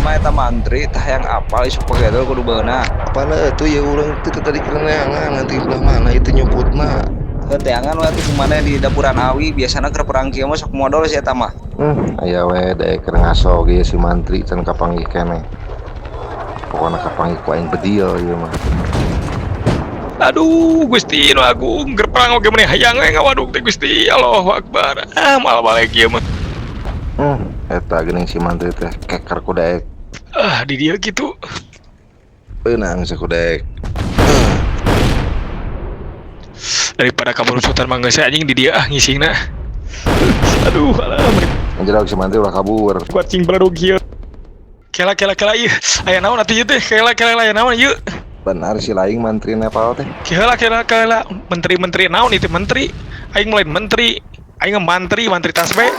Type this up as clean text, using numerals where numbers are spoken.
mah eta mantri tah yang apal isuk pagedol kudu beunang. Apana atuh ya urang teh tadi kerenangan nanti belah mana itu nyumputna. Heuh, teangan we atuh kumaha di dapuran awi, biasana keur perang kieu mah sok modol si eta mah. Aya we daek keur ngaso ge si mantri can kapanggih keneh. Pokona kapanggih ku aing bedil ieu mah. Aduh, Gusti Nu Agung, keur perang oge meni hayang we ngawaduk teh Gusti. Allahu Akbar. Ah, moal balik ieu mah. Eta geuning si mantri teh keker ku daek. Ah, di dieu kitu. Beunang ku daek. Daripada kaburusutan mah geus anjing di dieu ah ngisingna. Aduh, alah meni Anjir si mantri ulah kabur. Kuat cing baladog kieu. Kela kela kela ieu. Aya naon atuh ieu teh? Kela kela aya naon ieu? Benar si laing mantri Nepal teh. Kela kela kela menteri-menteri naon itu menteri? Aing lain menteri. Aing mantri, mantri tasbih.